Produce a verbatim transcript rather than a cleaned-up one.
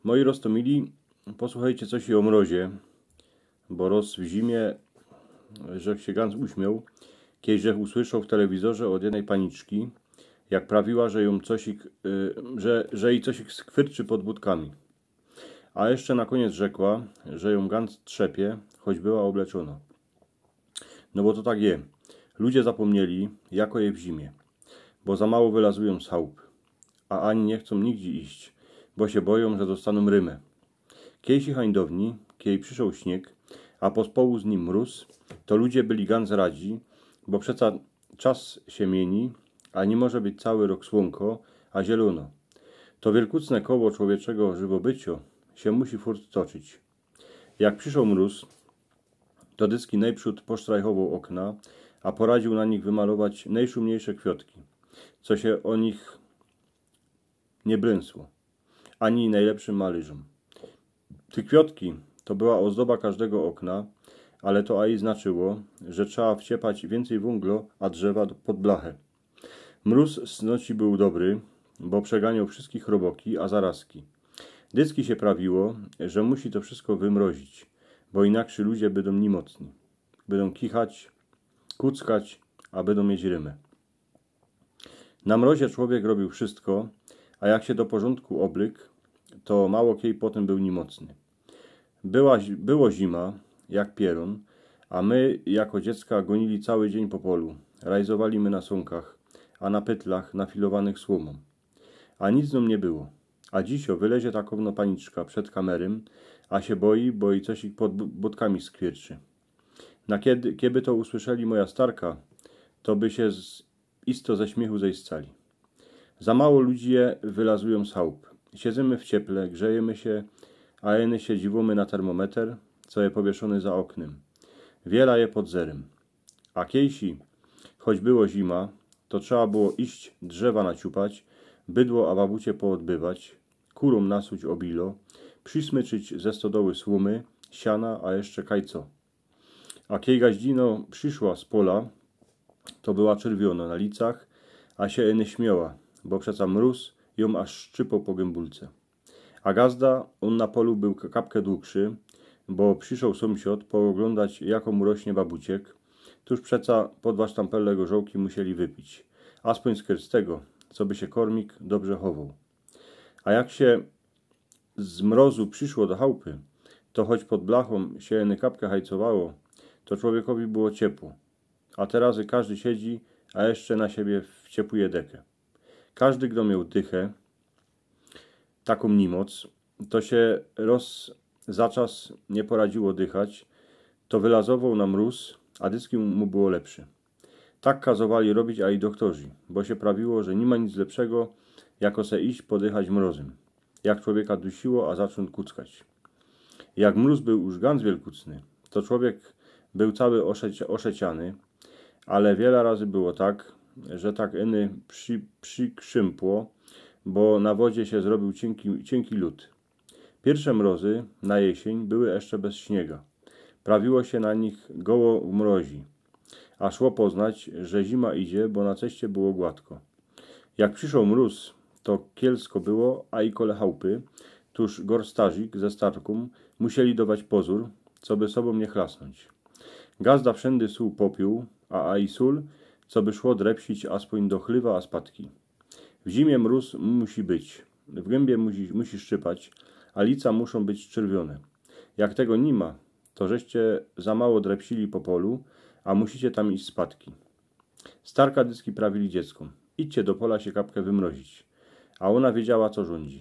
Moi roztōmili, posłuchejcie coś i ô mrozie, bo roz w zimie żech sie gans uśmioł, kej żech usłyszoł w telewizorze ôd jednej paniczki, jak prawiła, że jōm cosik, y, że, że ji cosik skwyrczy pod budkami. A jeszcze na kōniec rzekła, że jōm gans trzepie, choć była ôbleczōno. No bo to tak je. Ludzie zapōmnieli, jako je w zimie, bo za mało wylazujōm z chałup, a ani niy chcōm nigdzie iść, bo sie bojōm, że dostanōm rymy. Kiejsi hańdowni, kej przyszoł śnieg, a pospołu z nim mrōz, to ludzie byli gans radzi, bo przeca czas sie mieni, a niy może być cały rok słōnko, a zielōno. To wielkucne koło człowieczego żywobycio sie musi furt toczyć. Jak przyszoł mrōz, to dycki nojprzōd posztrajchowoł ôkna, a poradziōł na nich wymalować nojszumniejsze kwiotki, co sie ô nich niy brōnsło, ani nojlepszym malyrzōm. Te kwiotki to była ôzdoba kożdego ôkna, ale to aj znaczyło, że trzeba wciepać wiyncyj wōnglo a drzewa do, pod blachę. Mrōz z noci bōł dobry, bo przeganioł wszyjske roboki a zarazki. Dycki sie prawiło, że musi to wszyjsko wymrozić, bo inakszy ludzie bydōm nimocni. Bydōm kichać, kuckać, a bydōm mieć rymy. Na mrozie człowiek robiōł wszyjsko, a jak sie do porzōndku ôblyk, to mało kej potym bōł nimocny. Była, było zima, jak pierōn, a my, jako dziecka, gōnili cały dziyń po polu. Rajzowali my na sōnkach, a na pytlach nafilowanych słōmōm. A nic nōm niy było. A dzisiej wylezie takowno paniczka przed kamerym, a sie boi, bo ji cosik pod bu-, budkami skwierczy. Na kiedy, keby to usłyszeli moja starka, to by sie z, isto ze śmiychu zejscali. Za mało ludzie wylazujōm z chałup. Siedzymy w cieple, grzejymy sie, a jeny sie dziwōmy na termometer, co je powieszōny za ôknym. Wiela je pod zerym. A kiejsi, choć było zima, to trzeba było iść drzewa naciupać, bydło a babucie poodbywać, kurōm nasuć ôbilo, przismyczyć ze stodoły słōmy, siana, a jeszcze kaj co. A kej gaździno prziszła z pola, to była czerwiyno na licach, a sie jeny śmiyła, bo przeca mrōz jōm aż szczypoł po gębulce. A gazda, ôn na polu bōł k-, kapkã długszy, bo przyszoł sōmsiod pooglōndać, jako mu rośnie babuciek. Tōż przeca po dwa sztampele gorzołki musieli wypić, aspōń z kerstego, coby sie kormik dobrze chowoł. A jak sie z mrozu prziszło do chałpy, to choć pod blachōm sie jeny kapkã hajcowało, to człowiekowi było ciepło. A terazy kożdy siedzi, a jeszcze na siebie wciepuje dekã. Kożdy, kto mioł dychã, takōm nimoc, to sie roz za czas niy poradziło dychać, to wylazowoł na mrōz, a dycki mu było lepszy. Tak kazowali robić aj doktorzi, bo sie prawiło, że niyma nic lepszego, jako se iść podychać mrozym, jak człowieka dusiło, a zaczōn kuckać. Jak mrōz bōł już gans wielkucny, to człowiek bōł cały ôszecie-, ôszeciany, ale wiela razy było tak, że tak jeny przi-, przikrzympło, bo na wodzie sie zrobiōł ciynki, ciynki lōd. Piyrsze mrozy na jesiyń były jeszcze bez śniega. Prawiło sie na nich goło mrozi, a szło poznać, że zima idzie, bo na ceście było gładko. Jak przyszoł mrōz, to kielsko było, a i kole chałpy, tōż gorstarzik ze starkōm musieli dować pozōr, coby sobōm niy chlasnōńć. Gazda wszyndy suł popiōł, a, a i sōl, coby szło drepsić aspōń do chlywa a spadki. W zimie mrōz musi być, w gębie musi, musi szczypać, a lica muszōm być czerwiōne. Jak tego niyma, to żeście za mało drepsili po polu, a musicie tam iść spadki. Starka dycki prawili dzieckōm: „Idźcie do pola sie kapkã wymrozić”. A ôna wiedziała, co rzōndzi.